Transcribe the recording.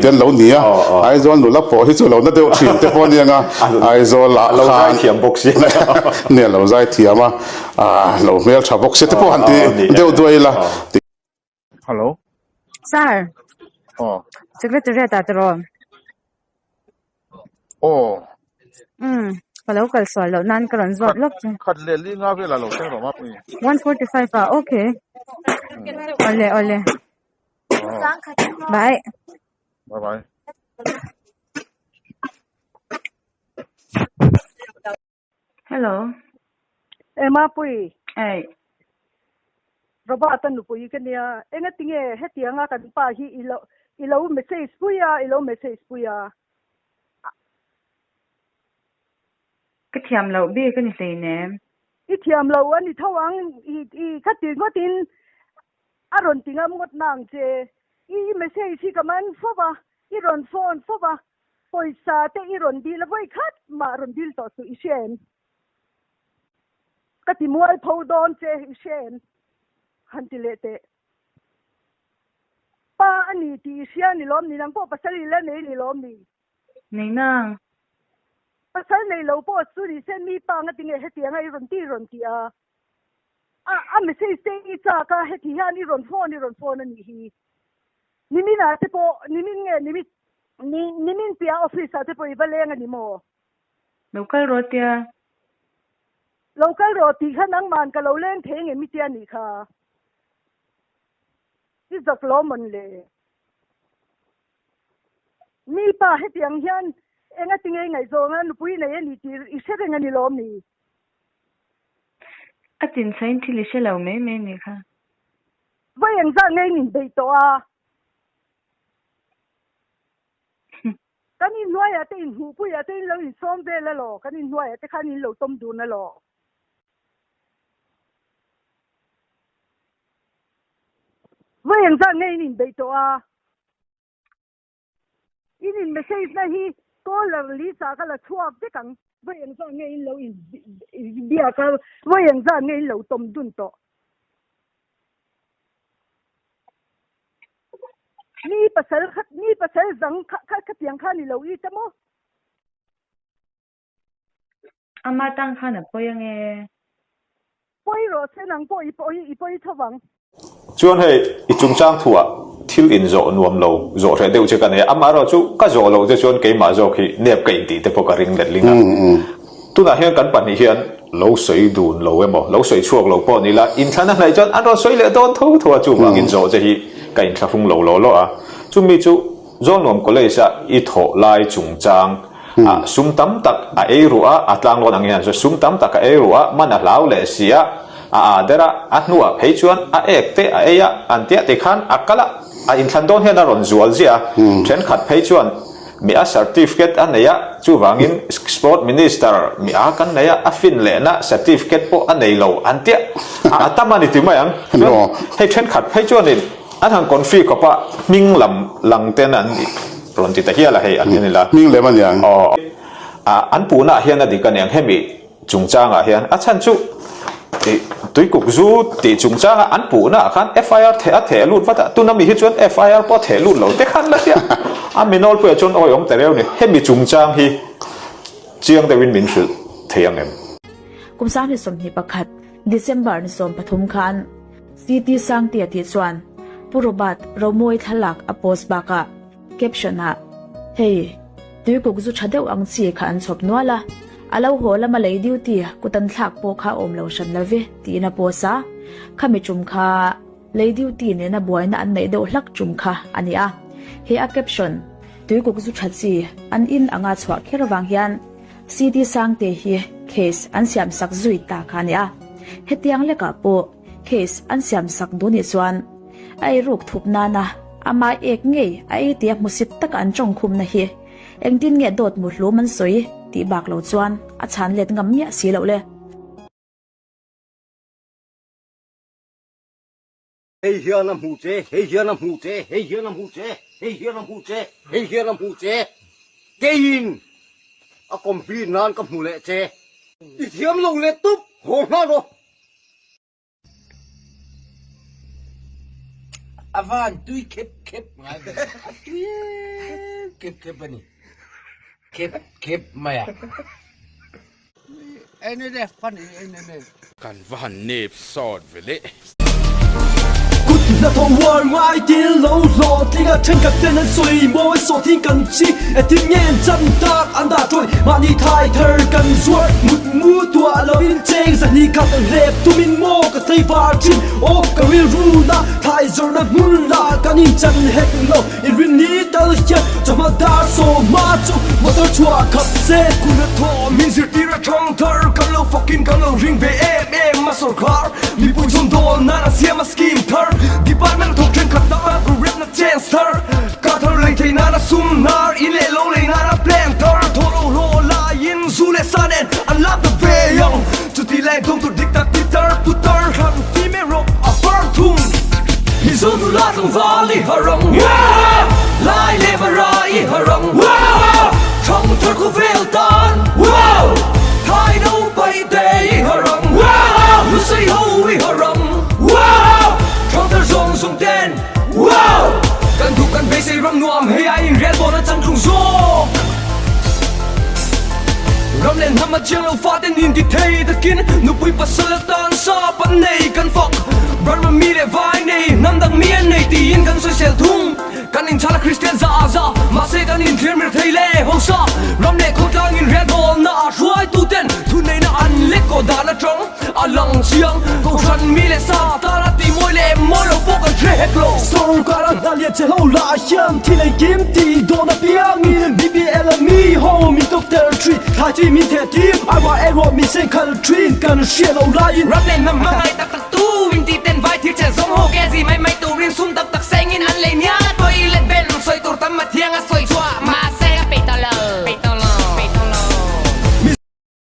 Te an lo ni a, Aizawl nula pawh hi chu lo na deuh thin te pawh a ni ang a, Aizawl ah khan a lo zaithiam bawk si nia lo zaithiam a, lo hmeltha bawk si te pawh han ti deuh duai ila. Hello. Sir. Aw. Secretariat ah tiraw? Aw. Umm, ka lo kal sual loh nan ka rawn zawt lawk che. Khat leh li nga velah lo thleng rawh mapui. 145 ah, okay. Awle awle. Bye. Bye bye. Hello. E Mapui. Ei. Robert a nupui ka nia. Engatinge hetianga kan pa hi i lo i lo message pui a, i lo message pui a. Ka thiam loh bik a ni hleinem. I thiam lo a ni tho ang i i khati ngawtin A rawn ti ngam ngawt nang che. I message hi ka man fo va, i rawn phone fo va, pawisa te i rawn dil a vawi khat mah rawn dil tawh suh i hria em? Ka ti mual pho dawn che i hria em? Han ti leh teh. Pa a ni tih i hria ni lawm ni? Nang pawh pasal i la nei ni lawm ni? Nei nang. Pasal nei lo pawh chu ni se mi pa nga tinge hetianga i rawn ti rawn ti a. A a message te i chak a, heti hian i rawn phone i rawn phone a nih hi. Nimin ah te pawh, nimin nge nimi ni nimin piah office ah te pawh i va leng a ni maw? Lo kal rawh tia. Lo kal rawh tih kha nangman ka lo leng thei nge mi tia nih kha. I zak lo mawn le. Mi pa hetiang hian enga tinge i ngaihzawng a, nupui nei a ni tih i hre reng a ni lawm ni? A chinchhain thil i hre lo mai mai nih kha. Vawi engzah nge in inbeih tawh a? Kan inhnuaiah te inhmuhpuiah te in lo insawm vel alaw? Kan inhnuaiah te khan in lo tawm dun alaw? Vawi engzah nge in inbeih tawh a? In in message na hi caller list ah ka la chhuak vek ang. Vawi engzah nge in lo in biak a, vawi engzah nge in lo tawm dun tawh. Mi pasal kha mi pasal zang kha kha khatiang kha ni lo i ta maw? Ama tang khan a pawi ange. Pawi rawh se nang pawh i pawi i pawi tho vang. Chuan hei i chungchang thuah thil in zawh nuam lo zawh hreh deuh che ka nei a, amaherawh chu ka zawh loh che chuan keimah zawk hi nep ka intih te pawh ka ring let ling a. Tunah hian kan pahnih hian lo sawi dun lo emaw, lo sawi chhuak lo pawh ni la, inthlan a hnaih chuan an rawn sawi leh dawn tho tho a, chuvangin zawh che hi ka inthlahrung lo law law a. Chumi chu Zawlnuam College-a i thawh lai chungchang a sum tam tak a ei ruh a, a tlang lawn ang hian chuan sum tam tak a ei ruh a, man a hlau leh si a, a aa der a, a hnuah phei chuan a ek te a ei a, an tia ti khan a kal a, a inthlan dawn hian a rawn zual ziah a, thenkhat phei chuan mi a certificate a nei a, chuvangin Sport Minister mi a kan nei a, a fin lehna certificate pawh a nei lo an tia, a tam a ni ti mai ang, chuan hei thenkhat phei chuanin. An han confi khawp a, hming lam lang ten an rawn ti ta hial a hei an en ila. Hming lem a niang. Aw. A an puhna ah hian a dik a niang hemi chungchang ah hian a chhan chu tih tuikuk zu tih chungchang a an puhna ah khan FIR theh a theh lut vat a, tuna mi hi chuan FIR pawh a theh lut lo te khan la tia a mi nawlpuiah chuan awi awm ta reu ni hemi chungchang hi chiang deuhin min hrilh thei ang em? Kum 2021 December ni 13 khan CT Sangtea tih chuan Pu Robert Romawi thlalak a post bakah caption ah, Hei, tuikuk zu tha deuh ang chi kha an chhawp nual a, a lo haw lama lei duty kut an thlak pawh kha awm lo hran lo ve tiin a post a, khami tum kha lei duty nena buaina an neih deuh hlak tum kha a ni a. He a caption, Tuikuk zu tha chi an in anga chhuah kher avang hian CT Sangtea hi case an siamsak zui ta kha a ni a. Hetiang lekah pawh Case an siam sak duh nih chuan a eiruk thup nana ama ek ngei a ei tia hmusit taka an tawngkhumna hi engtin nge dawt mu hlum an sawi tih bak lo chuan a chhan let ngam miah si loh le. Hei hian a hmuh che, hei hian a hmuh che, hei hian a hmuh che, hei hian a hmuh che, hei hian a hmuh che, keiin a complete nan ka hmu leh che. I thiam lo leh tup, haw hma rawh. A van tui khep khep ngai ve. A tui e. khep khep a ni. Khep khep mai a. Kan va han nep sawt ve le. Kut hnathawh uar ngai til lo hlawhtling a thenkhat ten an sawi mawi sawt hi kan chi engtin nge an chan tak an dah tawih mahni thai thar kan zuar mut mu tuah lovin cheng zahnih khat hlep tumin maw ka tlei var thin aw ka rilru na thai zawrhna hmun lah kan inchan hek lo. I rin ni tal hian chawhma dar sawma chu motor chhuah khap se. Kun a thaw min zirtir a thang thar kan lo fakin kan lo ring ve em em a sawrkhar mipui chhun dawn nan a siam a scheme thar department a thawk thenkhat tak a program na change thar car thar lei thei nan a sum hnar in leh lo lei nan a plan thar thaw lo hlawh laiin zu leh sa nen an lak ta ve ang chuti leng thawm tur dik tak ti tar putar han ti mai rawh a far thung. Mizo nula tlangval i harang Lai leh mara i harang Thang thar khawvel tan Thai no pai te i harang Lusei ho i harang Thang thar zawng zawng ten Kan duh kan beisei ram nuam hei ai inrel bawn a chang tlung zawk Ram leh hnam a chiang lo fate nin ti thei takin nupui pasal atan sap an nei kan fak Burma mi leh vai nei hnam dang mi an nei tiin kan sawisel thung Kan inchhala Kristian za a za mahse kan inthlir mir thei le hausa Ram leh khawtlang inrel bawlna ah hruaitu ten thuneihna an lek kaw dan atang a lang chiang Kohhran mi leh sa tana tih mawi leh mawi lo pawh kan hre hek lo. Sorkar a hna lian che ho lah hian thil engkim tih dawn apiangin BBL a mi ho min tuk tel thin thlai chi min theh tir arua erawh min seng khal thin kan hriat loh laiin. Ram leh hnam hmangaih tak tak tu in tih ten vai thil che zawng ho ke zi mai mai turin sum tak tak sengin an lei nia toilet ben sawi tur tam a thiang a sawi.